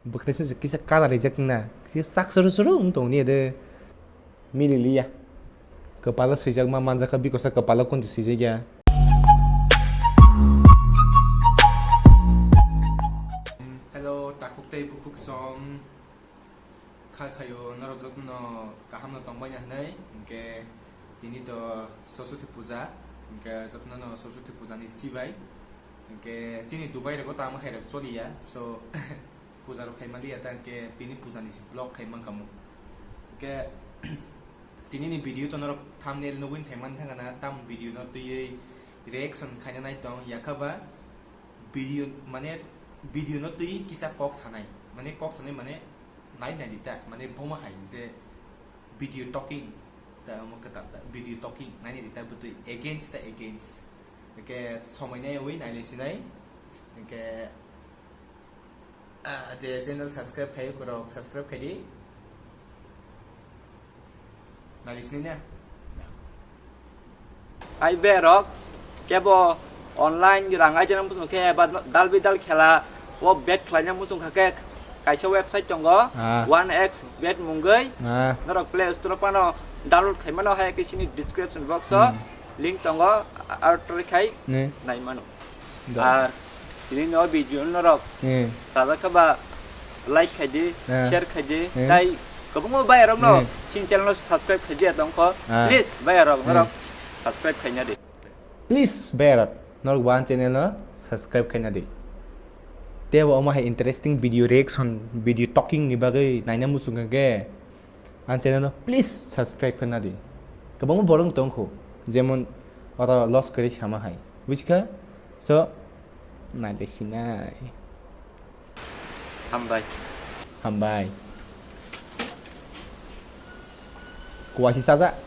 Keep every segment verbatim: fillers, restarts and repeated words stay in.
Bwkhwnaisa se kisa colour rijak na, kisa sak suru suru wng tong ni de. Mili liya. Kwpalo swijak ma manjak kha, bikosa kwpalo kunti swijak ya. Hello, takhuk tei bukhuk song. Kha khayo norok jotono kaham no tongbai na hinwi, hinkhe tini to Saraswati puja, hinkhe jotono no Saraswati puja ni chibai, hinkhe chini Dubai rogo tamo hai rok choliya, so puja rok khai maliya ta, hinkhe tini puja ni si vlog khai mankha mo, hinkhe tini ni video to norok thumbnail nugwi sai man thangana, tam video no twiwi reaction khaina nai tong yakha ba. Video mane video no twi kisa kok sanai, mane kok sanai mane nai nai di ta, mane bomo hai je video talking ta, omo kwtal ta video talking nai nai di ta, bwtwi against ta against. Hingke somoi nai wi nai le sinai. Hingke, ah, de channel subscribe khai, borok subscribe khai di. Nai sini ne? Ai berok kebo online rang ai jana muchung khe ba dal bi dal khela o bet khlaina muchung kha khe kaisa website tongo, ah, one x bet mungwi. Ah. Norok Play Store phano download khai mano, hai khe sini description box o, hmm, link tongo, ar try khai, ne, nai mano. Da. Ar tini no video norok, hmm, sajak kha ba like khai di, eh, share khai di, eh, tai kwbangma bayarok no, hmm, chini channel no subscribe khai di tong kho. Ah. Please bayarok, hmm, norok subscribe khai na di. Please bayarok norok bo ang channel no subscribe khai na di. Tebo omo hai interesting video reaction, video talking ni bagwi naina muchung kha khe. Ang channel no please subscribe khe nadi. Kwbangma borok tong kho, jemon oro loss kwrwi sama hai. Buji kha? So, nai de sinai. Hambai. Hambai. Kuwa si saja.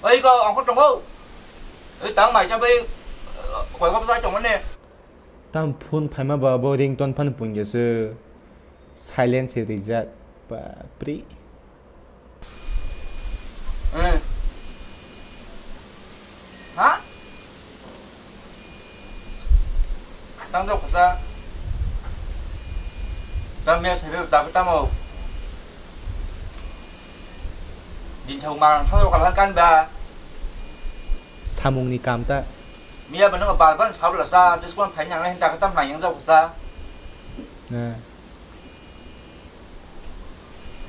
Oi, ko angkor tongo. Oi, tang mai sabai, koi ko sai tongo ne. Tam phone phaima ba bo ringtone phano pungya se. Silent se rijak. Bapre. Eh. Ha? Tang jok kasa. Tam ya sebe da tamo. Din thau mang thau kala kan ba. Samung ni kam ta. Miya ba nang bar bar sabla sa, this one phai nang hin ta tam nang yang jok kasa. Eh.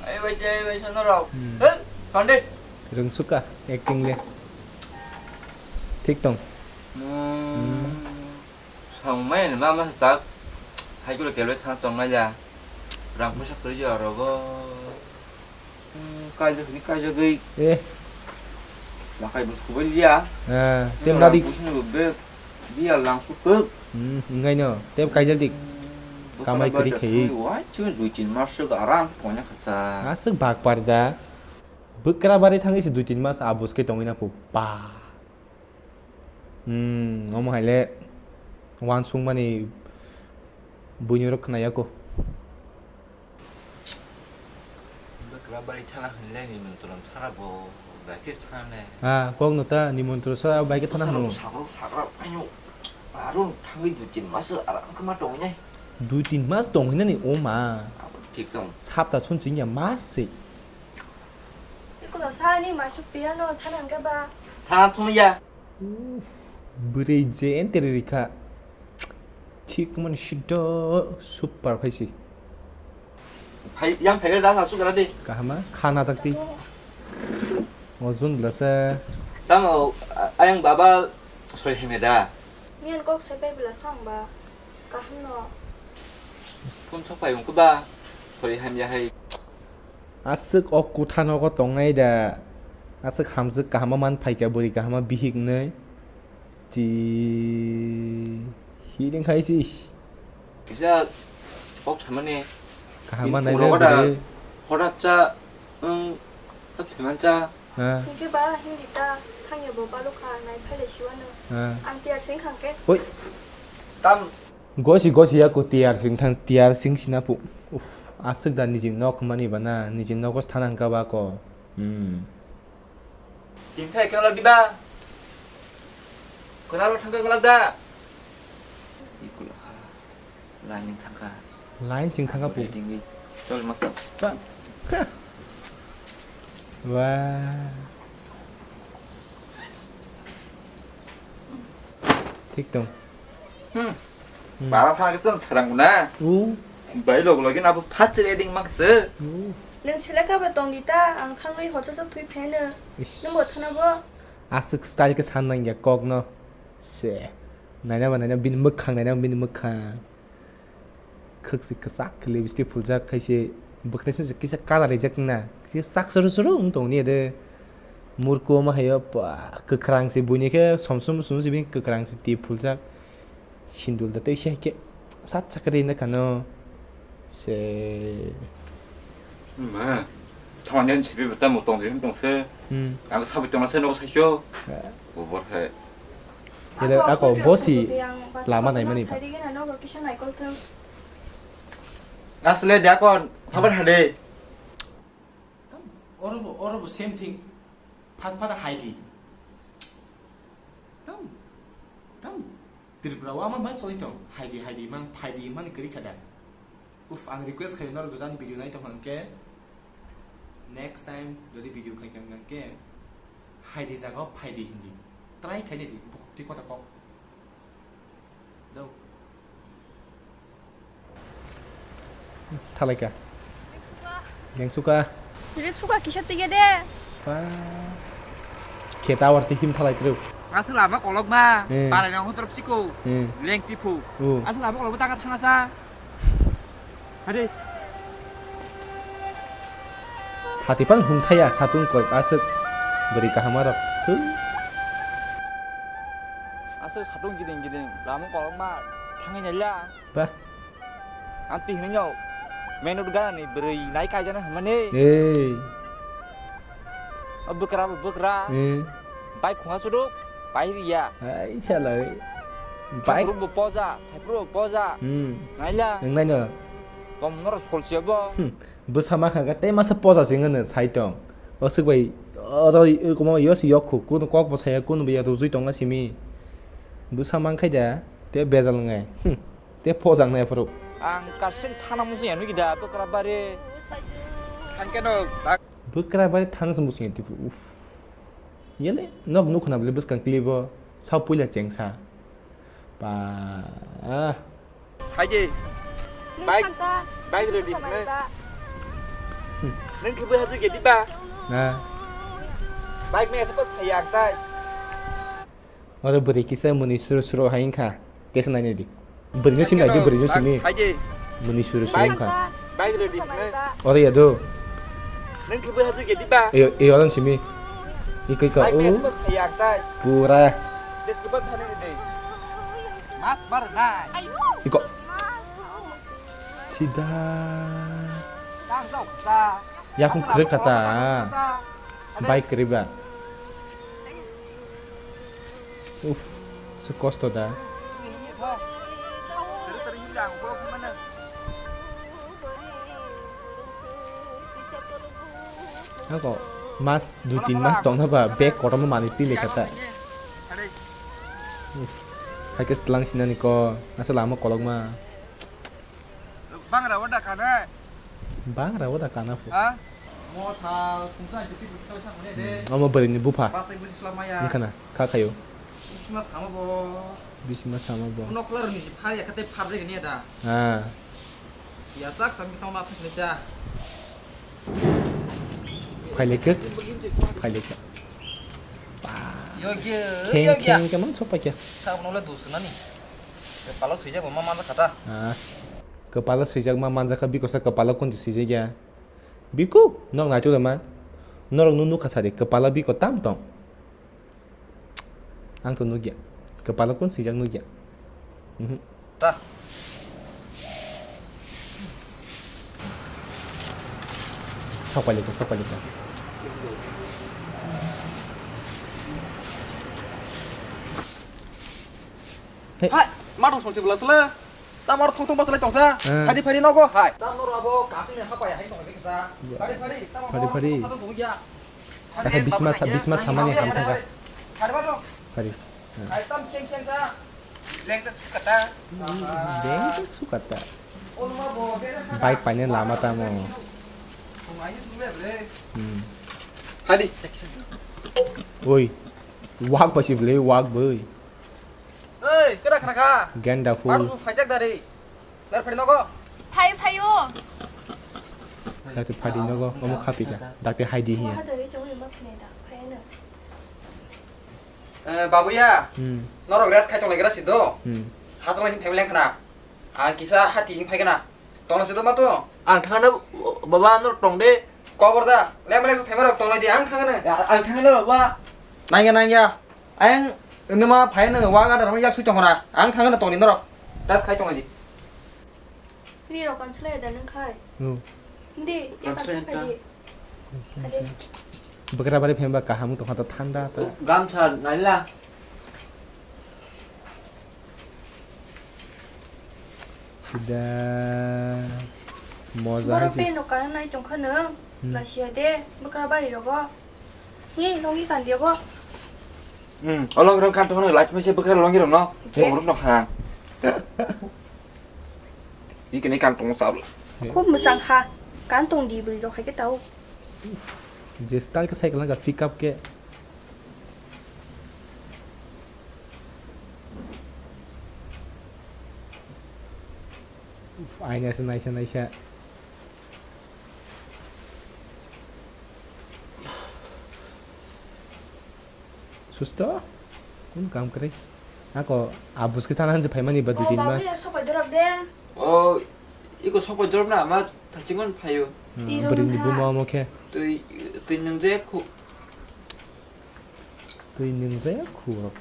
Ai bai, ai bai, sana rok. Hmm. Eh, Pande. Rwngsukha acting le. Thik tong. Hmm. Hmm. Song mai ni mama sta. Hai kulo kelo chang tong nai ya. Rang pusa kri ya rogo. Hmm, kaijak ni kaijak gei. Eh. Nakai bo subai liya. Eh, tem nadi. Pusa ni bo be. Biya lang su tuk. Hmm, engai no. Tep kaijak dik. Hmm, kamai bwkra kari bari khai. Thangwi wai chwng dui tin mas swk aram konya khasa. Aswk bak par da. Bwkra bari thangwi se dui tin mas abus khe tongwi na phu. Pa. Hmm, omo hai le wansuk mani buini rok khna yako. Bwkra bai thana hinle ni mantron sara bo bai khe thana ne. Ah, kok no ta ni mantron sara bai khe thana hino. Sagrok, sagrok, sagrok, ayo. Aro thangwi dui tin mas aram khe ma tongwi nai. Dui tin mas tongwi nani o ma. Abo thik tong. Sapta sun chingya mas se. Ikulo sa ni ma chuk tiya no thana hingke ba. Thana thung ya. Uff, bwrwi je entere rikha. Thik mani siddo super phaisi. Phai, yang phai da sa sukara de. Kahama, khana jakti. Ojun glasa. Tamo, a-, ayang baba soi heme da. Miyan kok sai pai bela sang ba. Kaham no. Phone sok pai ungku ba. Soi hamya hai. Aswk o kutha nogo tongnai da, aswk hamjwk kahama man phaikha bwrwi kahama bihik wnwi. Chi hiring khai sis. Kisa kok samani. Kahama nai ulo da bwrwi. Hoda cha, wng, ta thwiman cha. Ha. Hingke ba hindi ta thangya bo balukha nai phaile siwano. Ha. Ang tiyar sing khangke. Oi. Tam. Gosi gosi ya ko tiyar sing thang tiyar sing sina pu. Uf, aswk da niji nok mani bana, niji nogo thanang ka ba ko. Hmm. Tini thai kang lak diba? Kona lo thangka kang lak da? Ikula. Lain thangka. Line ching thangka pu. Chol masa. Wah. Thik tong. Hmm. Hmm. Bara pha ke chon sarang na. U. Bai log login abo phat chire ding mak se. U. Nang seleka ba tong di ta, ang thangwi horsa sok thui pheno. Ish. Nang bo thana bo. Aswk style ke san nang ya kok no. Se. Naina ba naina bini mwkhang, naina ba bini mwkhang. Khwk se kwchak khe lipstick phuljak khai se bwkhwnai se kisa colour rijak na. Kisa sak suru suru wng tong ni de. Murkuma hayo pa kwkhrang se buini khe somsum sum se bini kwkhrang se tip phuljak. Sindul da tei se hai khe sat sakhe ri na kano. Se. Ma. Thangni sibi bata mo tong jin tong se. Hmm. Ang sabi tong se no sa sio. Eh. Bobor hai. Ele ako bosi lama nai mani ba. Asle dakon habar hade. Tam, oro bo, oro bo same thing. Phat phat hai di. Tam, tam. Tripura o ama man choli tong. Hai di, hai di, mang phai di, man kri khada. Uf, ang request khayo norok jodi ani video nai tong hwnkhe, next time jodi video khai kha hwnkhe, hai di jaga o phai di hindi. Try khai nai di, bukhuk twi kota kok. Dau. Thalaika. Geng suka. Geng suka. Nini suka kisa tiga de. Pa. Khe tower ti him thalai truk. Aswk lama kolokma. Hmm. Parai nang hotrop siko. Hmm. Leng tipu. Oh. Aswk lama kolokma tanga thangasa. Hadi. Sati pang hung thaya satung kol aswk bwrwi kaham arok. Huh. Aswk satung giding giding lama kolokma thangwi naila. Ba. Anti hinwi no. Menut gana ni bwrwi nai kaijana hwnmani. Ei. O bwkra bo bwkra. Eh. Bai khunga suduk. Bai riya. Ai sala. Bai. Thaiphuru bo poja. Thaiphuru bo poja. Hmm. Naila. Nang naino. Tong noro solsiya bo. Hmm. Bwsa ma kha tei masa poja sing hwnwi sai tong. O swk bai oro kwma yos yok khu kunu kok bo saya kunu bo ya rujui tong simi. Bwsa man khai da tei bejal wngnai. Hmm. Tei pojak nai phuru. Ang kasin thana musu ya nugida bwkra bari. Thangkeno bak. Bwkra bari thana se musu ya tipu. Uf. Yele nok nuk khna bwle bwskang clip o. Sa puila chengsa. Ba. Ah. Haje. Bike. Bike ready. Nang kebo haje gedi ba. Na. Bike me asa pas khayang tai. Oro bwrwi kisa mwnwi suru suru hai wngkha. Tesa nainai di. Bwrwino simi naidi, bwrwino simi. Haide. Mwnwi suru suru wngkha. Bai, bai, bai. Oro ya do. Nang kebo haje gedi ba. E, e, oro simi. Ikoi ka, o. Pura. Iko. Sida. Yakung kwrwi kha ta. Bike kwrwi ba. Uff, se kosto da. Ako mas dui tin mas tongna ba bag kotorma manwi twi lekha ta. Uff, hai khe tlang sinani ko, asa lama kolokma. Bangra o da kana. Bangra o da kana phu. Ha? Mo sal kungsa jiti bukta sa mane de. Hmm, omo bwrwini bupha. Pasai buji slamaya. Wngkhana, kha khayo. Bisma sama bo. Bisma sama bo. Uno klar ni phari ya kate phar de ni da. Ha. Ya sak sam tong ma thak ni da. Phailekhe. Phailekhe. Yo ge, kheng, yo ge. Kheng ke mang sok paikha. Sa uno le dus nani. Palo swijak ma man kha ta. Ah. Kwpalo swijak ma manjakha, bikosa kwpalo kunti swijak ya. Biku, nok naituk da man. Norok no nukha sadi, kwpalo biko tam tong. Ang to nukya. Kwpalo kun swijak nukya. Mhm. Ta. Sok pailika, sok pailika. Hey. Hai, ma tong songsi bwla sele. Tamar thong thong basalai tongsa. Eh. Phari phari nogo hai. Tamar abo kasini hapai hai tong biksa. Phari phari, tamar phari phari. Thong thong ya. Bisma sa-, bisma samani ham thangka. Phari ba dong. Phari. Eh. Hai tam kheng kheng sa. Lengta sukata. Lengta sukata. Bike paine lama tamo. Hmm. Hadi. Oi. Wak bai si bwlwi, wak bwi. Oi, keda khna kha? Genda phul. Baru phaijak dari. Dar phadi nogo. Phai, phaio. Dakti phadi nogo, omo khapi kha. Dakti hai di hiya. Eh, babuya. Hmm. Norok rest khai tonglaikra si do. Hmm. Hasal hin family khna. Ang kisa hati hin phai khna. Tongna si do ma to. Ang thangna baba norok tong de. Kobor da. Lem lem family rok tonglai di ang thangna. Ang thangna baba. Nangya nangya. Ayang, nima phai nang wa ga da yak sui tong na. Ang thang na tong ni norok. Das khai tong di. Ri rok kan chlai da nang khai. Hmm. Ndi, ya kan chlai da. Bwkra bari phemba kaham tong kha ta thanda ta. Gamsa naila. Sida moja hai se. Borok pen rok kan nai tong kha nang. Hmm. Lasia de, bwkra bari rogo. Ni, nongni kandiya bo. Hmm, olong rong kan tong lach mese bwkra longi rong no. Oke. Tong rok no kha. Ni kene kan tong sab. Khub mwchang kha. Kan tong di bwrwi rok hai khe tao. Je style khe cycle na pick up khe. Uf, aina se naisa naisa. Susto? Kun kam kwrwi? Ako abus khe sana hanse phaimani ba dui tin mas. Babu ya sopai dorok de. O, iko sopai dorok na ma thachingman phaio. Hmm, bwrwini buma omo khe. Twi, twi nung je khu. Twi nung je khu.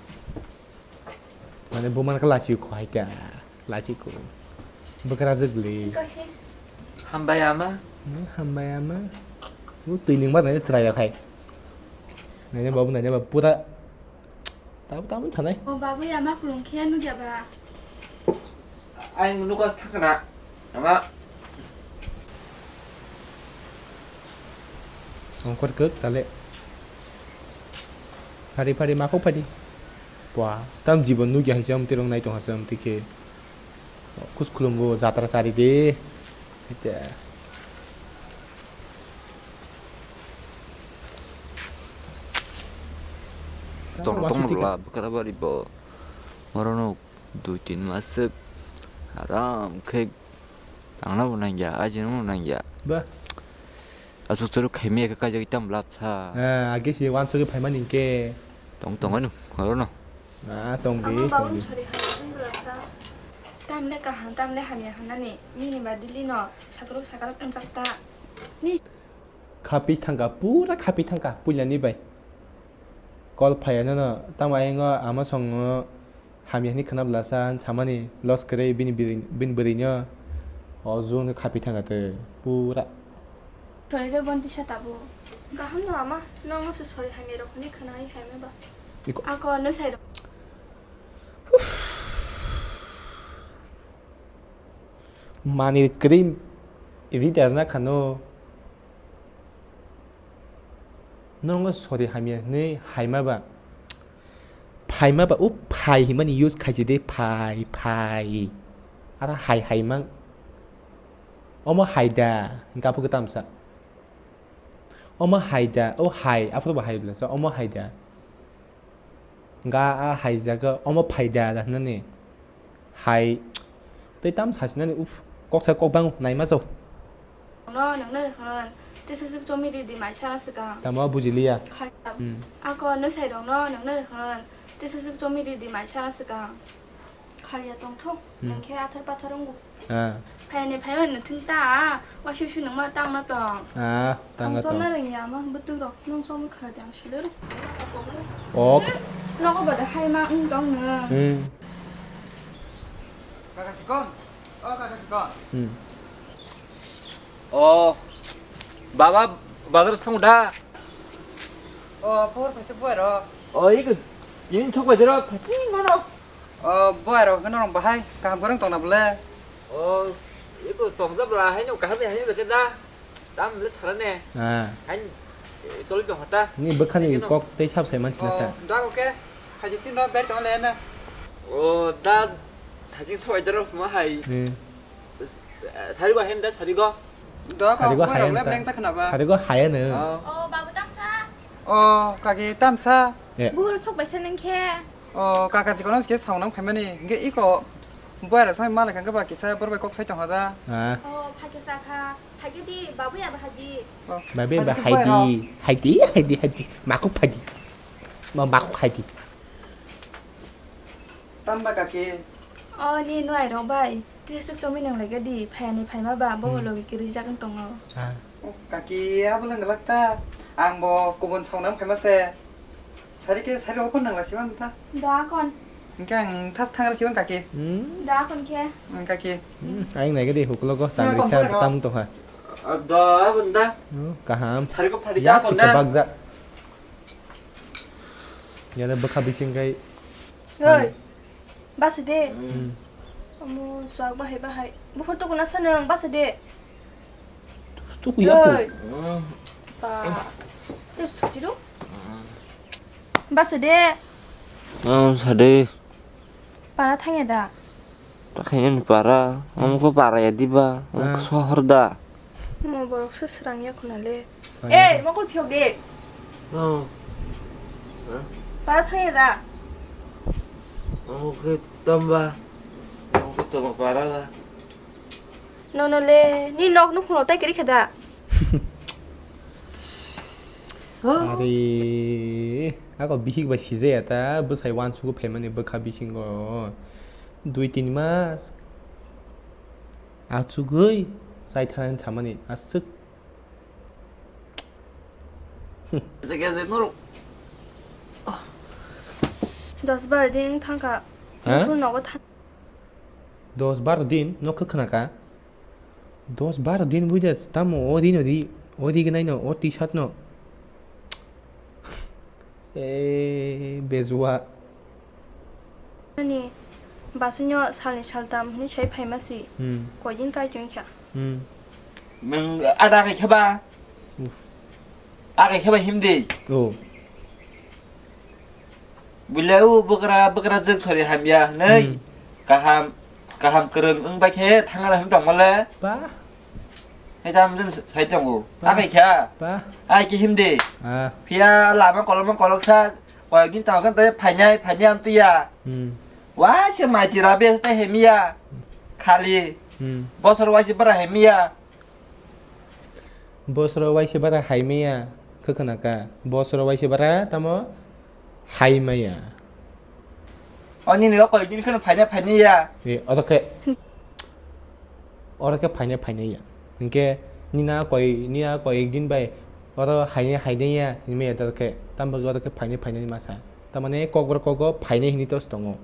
Mane buma khe lachi khu hai khe. Lachi khu. Bwkra jwk li. Hambai ama. Hmm, hambai ama. Bu twi nung ba nai chwrai rok hai. Nai babu nai ba pura. Tabu tabu thanai. O babu ama khulung khe nugya ba. Ai nukas thakna. Ama. Ongkor kuk tale. Phari phari makok phadi. Pua, tam jibon nugya hai se amtwi rong nai tong ha se amtwi khe. Kus khulumbo jatra chari de. Ete. Tong tong la bwkra bari bo. Oro no dui tin mas swk aram khe tangna bo nangya, ajina bo nangya. Ba. Aswk chwrwk khaimaya khe kaijagwi tamo lapsa. Ah, age se wansugwi phaimani hinkhe. Tong tong ano, oro no. Ah, tong di, amo tong babun di. Sori hai wngla sa. Tamle kaham, tamle hamya hwnani, mini ba dili no, sakrok sakrok wngjak ta. Ni. Khapi thangkha, pura khapi thangkha, puilani bai. Kol phaiya nono, tamo ayang o ama songo. Hamya hwnwi khwna bwlasa samani loss kwrwi bini bwrwi, bini bwrwino o june khapi thangkha twi pura. Sorry re bonti sa tabuk. Kaham no ama, nongo se sorry hamya rok hwnwi khwna hai hai ma ba. Iko. Ako no sai rok. Mani kwrwi rida rwna khano. Nongo sorry hamya hwnwi hai ma ba. Phaima ba, o phai hinmani use khaisi de, phai, phai. Aro hai, hai mang. Omo hai da, hingkha phukhe tamsa. Omo hai da, o hai, aphuru bo hai bwlasa, omo hai da. Hingkha a hai jaga, omo phai da, da hwnani. Hai. Tei tam sasinani, uf, kok sa kok bang, naima chau. No, nangna hwn, tesa sik chomi di di mai sala swkang. Tamo bujiliya. Khar-, hmm. Ako no sai rok no, nangna hwn, tesa sik chomi di di mai sala swkang. Khariya tong thung, hmm. Nang khe athar pathar wngo. Ah. Phaini phaiman no thung ta, wa shu shu nangma tang no tong. Ah, tang no tong. Ang chona rengya ma, bwtwi rok, nung chom khar dang silo. Ok. Nogo bada hai ma wng tong no. Hmm. Kaka Chikon. Oh, Kaka Chikon. Hmm. Oh. Baba, bazar thang da. Oh, por phaisa buai ro. Oh, iko. Ini thok bazar ro, phachi mano. Oh, buai ro, kano rong bahai, kaham goreng tong na bole. Oh, iko tong jabla, hai no kaham hai no da. Tam le chara ne. Ah. Hai, eh, choli tong hata. Ni bwkhani kok tei sab sai manchina sa. Oh, da oke. Hai jisi no ber tong le na. Oh, da thajing soi daro ma hai. Hmm. Sarigo hem da, sarigo. Doa ko, sarigo buai rok hayang le ta. Beng ta khna ba. Sarigo hayang no. Oh. Oh, babu tamsa. Oh, kaki tamsa. Eh. Buhur sok baisa nang khe. Oh, kaka jikono khe saunang phaimani. Hingke iko buai rok sai malai kangke ba kisa borok bai kok sai tong haja. Ah. Oh, phake sa kha. Phake di, babu ya ba hadi. Oh. Babu ya ba hai di. Hai di, hai di, hai di. Makuk phai di. Ma makuk hai di. Tamba kaki. Oh, ni nuai rok bai. Tisa chok chomwi nang lai gadi, phayani phaima ba, bo hmm. Logi kiri jak wng tongo. Ah. Oh, kaki, abo lang galak ta. Ang bo kubun song nang phaima se. Sari ke, sari opan nang lasi man ta. Do akon. Hingke ang thas thang lasi man kaki. Hmm. Do akon khe. Hmm, kaki. Hmm, aing nai gadi huklo go, chang risa tam tong ha. Ah, do abon da. Oh, kaham. Sari ko phari da akon da. Bakjak. Yada bwkha bising kai. Oi. Basa de. Hmm. Omo chuak bahai bahai. Buphur tukuna sa nang basa de. Tuku ya ko. Oi. Hmm. Ba. Tes tuti ro. Basa de. Oh, sade. Para thangya da. Takhaini para, omo khe para ya diba, omo khe sohor da. Mo borok se srang ya khuna le. Ei, mokol phiyok de. Oh. Para thaya da. Omo khe tamba. Omo khe tamba para da. Nono le, ni nok nukhung rok tai kiri khe da. Are, ako bihik bai sijaya ta, bwsai wansugwi phaimani bwkha bisingo. Dui tin mas achugwi chai thanani samani aswk. Dos bar din thangkha. Ha? Nogo thang. Dos bar din nokha khna kha. Dos bar din buida tamo o din o di, o di gwnai no, o T-shirt no. Eh, bejua. Ani basinyo salni saltam hwnwi sai phaima si. Hmm. Koidin kai tong kha. Hmm. Nwng ada kai khe ba? Uf. Akai khe ba himdi. Oh. Buile o bwkra, bwkra jwk sori hamya hwnwi. Hmm. Kaham, kaham kwrwng wng bai khe thangna hwn tongmale. Ba. Hai tam jwn sai tongo. Ba. Akai kha. Ba. Ai ki himdi. Ah. Phiya lama kolokma koloksa, koyekdin tamo khe phainai, phainai amtwi ya. Hmm. Waisa maiti rabe tai hemiya. Khali. Hmm. Bosor waisa bara hemiya. Bosor waisa bara haimaya. Khwkhwna ka. Bosor waisa bara tamo haimaya. O nini o koi din kheno phaina phaina ya. E, oto khe. Oro khe phaina phaina ya. Hinkhe nina koi, nia koi ek din bai oro haina haina ya hinmaya oto khe. Tamo oro khe phaina phaina ni masa. Tamane kokborok kogo phaina hini tos tongo.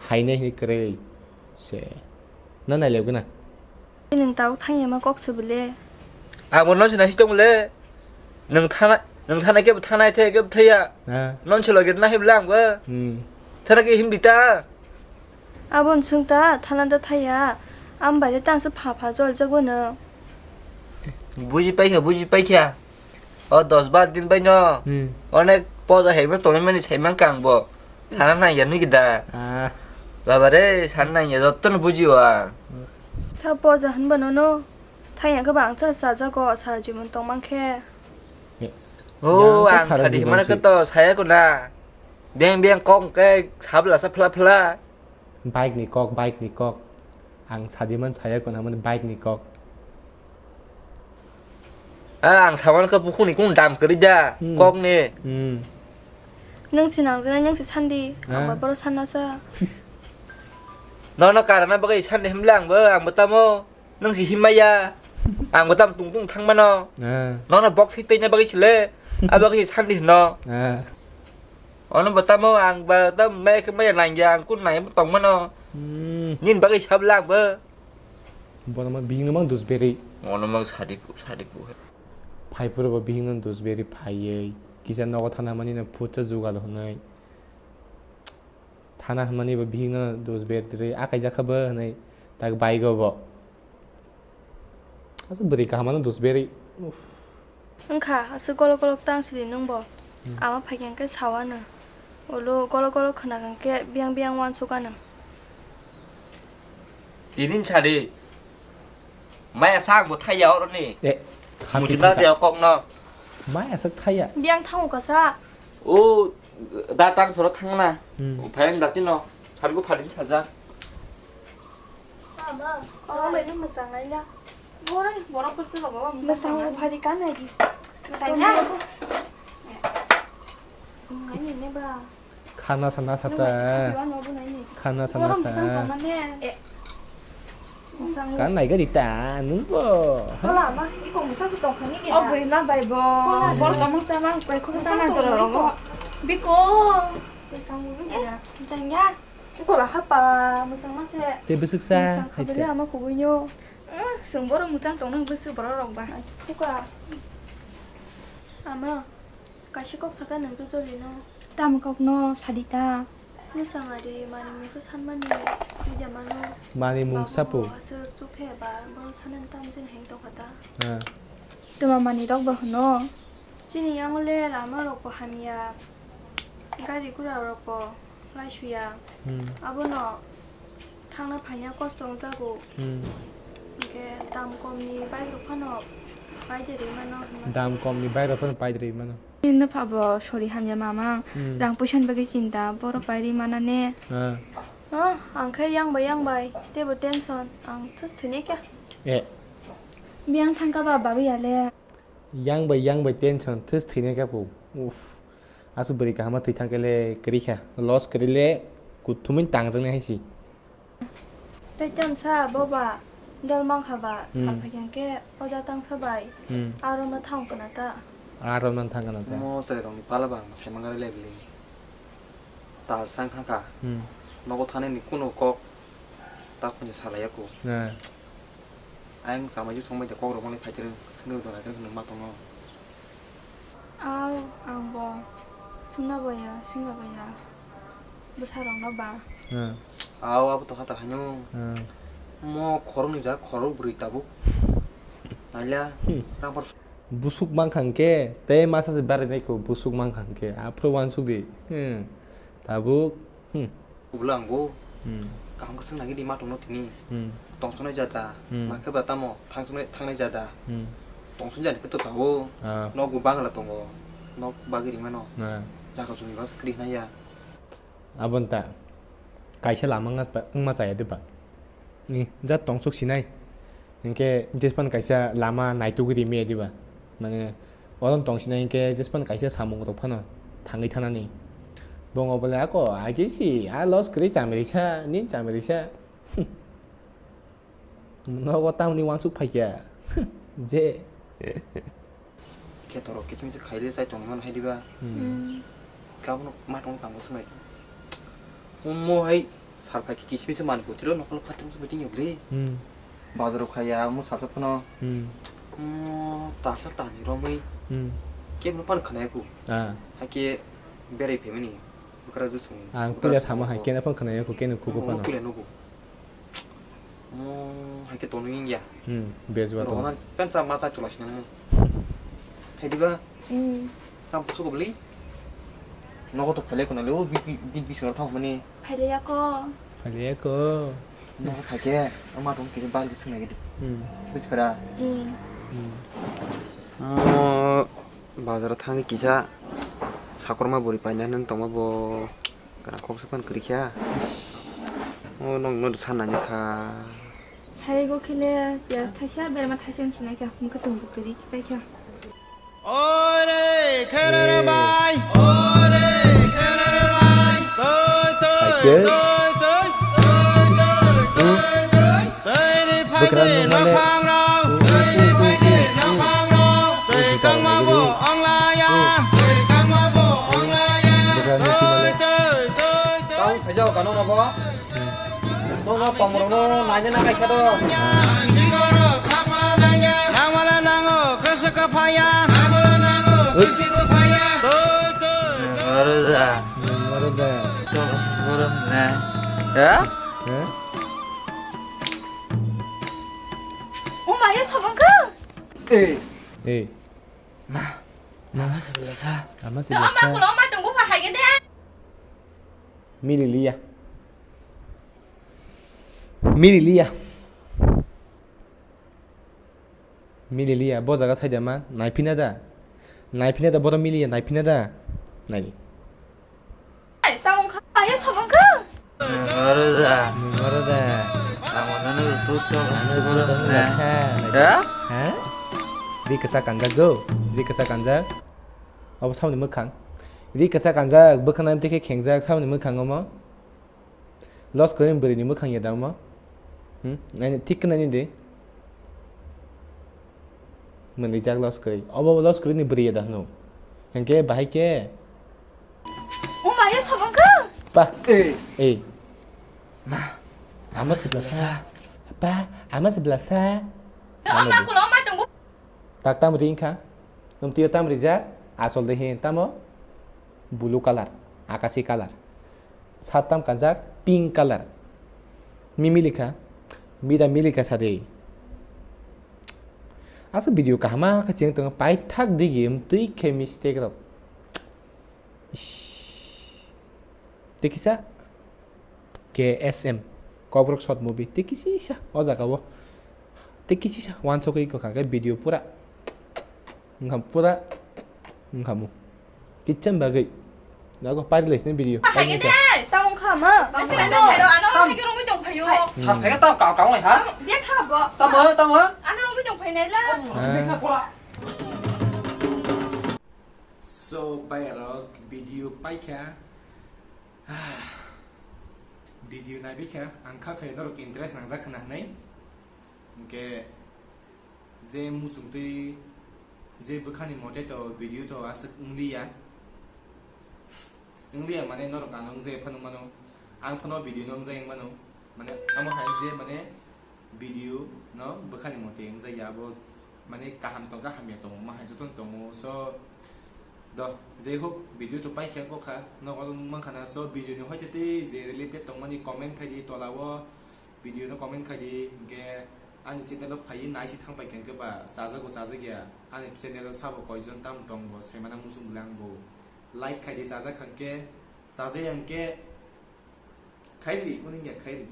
Haina hini kwrwi se. Na nai lebgwna. Nwng tabuk thangya ma kok se bole. Abo no sina histo mole. Nwng thana, nwng thana ke thana the ke thaya. Ha. Non se loge na hebla ang ba. Hmm. Thana ke him dita. Abo nsung ta thana da thaya. Am bai le tang se pha pha jol jago no. Buji pai kha, buji pai kha. O dos bar din bai no. Hmm. Onek poja hebo tongwi mani sai man kang bo. Sana nang ya nui da. Ah. Baba re, sana nang ya jotto no buji wa. Sa poja hwn ba no no. Thang ya kwbang cha cha jago sa jimon tong man khe. Eh. O, ya, ang sara sadi jibon himana si. Khe to saya ko na. Beng beng kok ke sabla sa phla phla. Bike ni kok, bike ni kok. Ang sadi man saya ko na man bike ni kok. Ah, ang sawan khe bukhukni kung dam kwrwi da, hmm. Kokni. Hmm. Nwng se nangjaknai, nwng se sandi, ah. Ang bai bohrok sanna sa. Nono karana bagwi sandi himla ang bo, ang bo tamo, nwng se himmaya, ang bo tamo tung tung thangmano. Ah. Nono box hik twi na bagwi sile, a bagwi sandi hino. Ah. Ono bo tamo, ang ba tamo mai khe maya nangya, ang kun nangya tongmano. Hmm. Nini bagwi sabla ang bo. Bono ma bihikno mang dus berwi. Ono mang sadi, sadi ku. Phai phuru bo bihikno dus berwi phaiwi. Kisa nogo thana mani no phutsa jugal hwnwi. Thana hwnmani bo bihikno dus berwi akai jakha bo hwnwi tak bike o bo. Asa bwrwi kaham ano dus berwi. Uff. Wngkha, aswk golok golok tang sidi nwngbo. Hmm. Ama phaikha hwnkhe sawano. Ulo golok golok khwnakha hwnkhe biyang biyang uansukano. Tini sadi. Maya sa ang bo thaiya oro ni. Eh, muchuna dia kok no. Maya sa thaiya. Biang thango kasa. O da tang soro thangna. Hmm. Phai ang dati no. Sargo phadin saja. Mama, oh, mama, mama sangai la. Borok, borok kursi lo, mama, mama sangai. Mama sangai phadi kan lagi. Sangai. Ngai ni ne ba. Khana sana sata. Khana sana sa. Kan nai gari ta nungbo. Kola ma, iko musang si tongkhani kira. Oh, bui ma bai bo. Kola bor ma. Kamang chamang koi khok sana toro. Biko. Musang ulu kira. Jangya. Kola hapa musang ma se. Te besuk sa. Musang khabele ama kubuinyo. Sung boro musang tongno besuk boro rok ba. Suka. Ama. Kaisa kok sakha nang jojoli no. Tamo kok no sadi ta. Nwsang ari mani mungsa sanmani khe ya mano. Mani mungsa po. Aswk chuk the ba bono sanani tam jin heng tong kha ta. Ah. Tuma mani rok bo hwno. Chini yang le lama rok bo hamya. Gari gura rok bo. Laisuya. Hmm. Abono thangna phaina kosto wngjago. Hmm. Hwnkhe dam komni bike rok phano paide rwi mano hwnma se. Dam komni bike rok phano paide rwi mano. Nini pha bo sori hamya mama. Hmm. Rang puisa ni bagwi chinta, borok pai rwi mana ne. Ah. Ah, ang khe yang bai yang bai, teibo tension, ang thus thwini khe. Eh. Biyang thangka ba babi ya le. Yang bai yang bai tension thus thwini khe po. Uff. Aswk bwrwi kaham ma thwi thang khe le kwrwi kha. Loss kwrwi le kuthumwi tangjaknai hai se. Tei tamsa boba dol mankha ba, hmm, sal phai khe o da tangsa bai, hmm, aro no thang kana ta. Aro no thang kana ta. Mo chwrai rok ni pala ba ang sai mangari le bwlwi. Tal sang thang kha. Hmm. Nogo thani ni kuno kok ta khunju salai ya ku. Na. Ayang samaju songbai de kok rok mani phai tere sengri dona tere nung ma tongo. Aw, ang bo swngna baya, swngna baya. Bwsarokno ba. Hmm. Aw, abo to hata haino. Hmm. Mo khoroknwi ja khorok bwrwi tabuk. Naila, hmm, rabar. Busuk mankha hwnkhe tei masa se barinai kho, busuk mankha hwnkhe. Aphuru uansuk di. Hmm. Tabuk. Hmm. Ulo ang bo. Hmm. Kaham khe swngna gidi ma tongno tini. Hmm. Tongsonai jada. Hmm. Ma khe ba tamo thangsonai, thangnai jada. Hmm. Tongsonjani khe to sao. Ah. Nok bo bangla tongo. Nok bagwi rimano. Ah. Jaga jumi bas kri hwnaya. Aboni ta kaisa lama wngma chaya diba? Ni jat tongsuk sinai. Hinkhe jespan kaisa lama naitugwi rimaya diba? Mane, orom tongsinai hinkhe jespan kaisa samung rok phano thangwi thanani. Bongo bole ako age si, a loss kwrwi chamirisa, nin chamirisa. Nogo tamni uansuk phaikha. Je. Khetorok kiching se khaile chai tongmani hai diba? Hmm. Hmm. Kabono ma tong tangbo swngnaidi. Omo hai sal phaikhe kiching se mani botiro nokolo phatung se botini bwle. Hmm. Bazaro khaya omo salsa phano. Hmm. Omo tarsa tani romwi. Hmm. Kebno pan khanayaku. Ah. Haikhe berai phaimani. Bwkra jusung. Ang bwkra puila jusung sama hai ko. Kena pan khanayaku keno kugo omo pano. Puila nugo. Mo hai khe tonwi wngya. Hmm, bejua tong. Rohona pensa ma chai tula sinang mo. Hai diba? Hmm. Ram pusu ko beli. Nogo to phele ko na le o bi bi bi sura thok mani. Phele ya ko. Phele ya ko. Nogo phai khe ama tong kiri bal khe swngnai gidi. Hmm. Buj kara. Hmm. Hmm. Mo bazar thangwi kisa sakorma bwrwi paina nang tongma bo. Kana kok se pan kwrwi kha. O nong no san nani kha. Sai go khele piyaj thaisa berma thaisa wng sinai kha. Mukha tung kwrwi pai kha. Ore khere re bai. Ore khere re bai. Toi toi toi toi. Toi toi toi toi. Tei ri phai de nokhang rao, tei ri phai de nokhang rao, tei kangma bo onglaya, tei kangma bo onglaya, tei, tei, tei, tei. Tau phaijao kano nobo? Nono tongmorokno naina na kaikha do. Nangmala nango, kwswk kwphaya. Nangmala nango, kwswk kwphaya. Tei, tei, tei. Aro da. Aro da. Tong soro na. Ya? Eh? O maya sobang kha. Eh. Eh. Ma, mama sebelasa. Ama sebelasa. Ama kulo ma tunggu pa hagen de. Mililiya. Mililiya. Mililiya, bo jaga saida ma, naiphina da? Naiphina da, bodo miliya, naiphina da? Nai. Ai, ta wngkha, ayo, sobo wngkha? Nungaro da. Nungaro da. Tamo nanu tu to. Nanu tu to ne. Ha? Ha? Ri kasa kanjak go, ri kasa kanjak. Abo saboni mwkhang. Ri kasa kanjak, bwkhana tei khe khengjak, saboni mwkhang omo. Loss kwrwini bwrwini mwkhang ya da omo? Hmm? Naini thik khe naini di. Mwnwi jak loss kwrwi. Obo loss kwrwini bwrwi ya da hwno. Hinkhe bahai khe. O maya sobo wngkha? Pa. Ei. Ei. Ma. Ama se blasa. Pa. Ama se blasa. O ma kulo ma tongo. Tak tam ring kha. Nwng twiyo tam rijak, asol de hin tamo? Blue color, akashi color. Sat tam kanjak, pink color. Mi milikha, mida milikha sadi. Asa video kahama khe cheng tongo, paithak digi, mtwi khe mistake rok. Ish. Tei kisa K S M, Kokborok short movie. Tei kisisa o jaga o. Tei kisisa wansugwi kwkha khe video pura wngkha, pura wngkha mo. Kicham bagwi. Nago pari laisini video. Paini khe. Tamo wngkha ma. Ano, ano, ano, ano, ano, romwi tongphaio. Hmm. Sa phega tamo kau kau lai ha? Bia kha bo. Tamo, tamo. Ano romwi tongphai nai la. Ah. So, bai aro video paikha. Video naibikha, ang kha khe norok interest nangjak khna hwnwi. Hinkhe je muchungtwi, je bwkhani mote to video to aswk wngliya. Wngliya mane norok ano wngjai phano mano. Ang phano video no wngjai mano. Mane amo hai je mane video no bwkhani mote wngjakya, abo mane kaham tongkha, hamya tongo, ma hai jotono tongo. So, do, jai hok, video to paikha kokha, nogo mankha na, so video ni hoite tei je related tongmani comment khaidi tola o, video no comment khaidi, hinkhe ani channel o phaiwi naisi thangpaikha hinkhe ba chajago chajakya, ani channel o sabo koijon tamo tongo saimana muchung bwle ang bo like khaidi, chajak kha hinkhe, chajaya hinkhe, Khairi, uning ya khairi.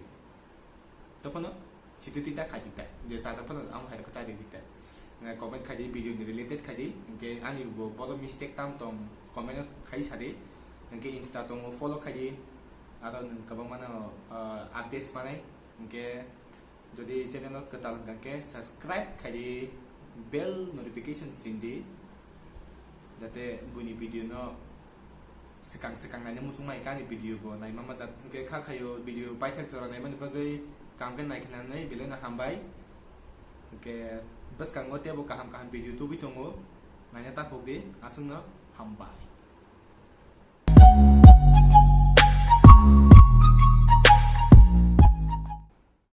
Topono, situ tita khai tita. Je chacha pono ang hai kata di tita. Nga comment khai di, video ni related khai di. Hinkhe ani bo bodo mistake tam tong comment khai sadi. Hinkhe Insta tongo follow khai di. Aro nung kabang mano, uh, updates manai. Hinkhe Jodi channel no kwtal hwnkha khe subscribe khai di, bell notification sindi, jate buini video no swkang swkang naina muchung mai kha ani video bo naima majak. Hinkhe kha khaio video paithak jora naimani bagwi kaham khe naikhe nanai belai no hambai. Hinkhe bwskango teibo kaham kaham video tubui tongo, naina takhuk di, aswkno hambai.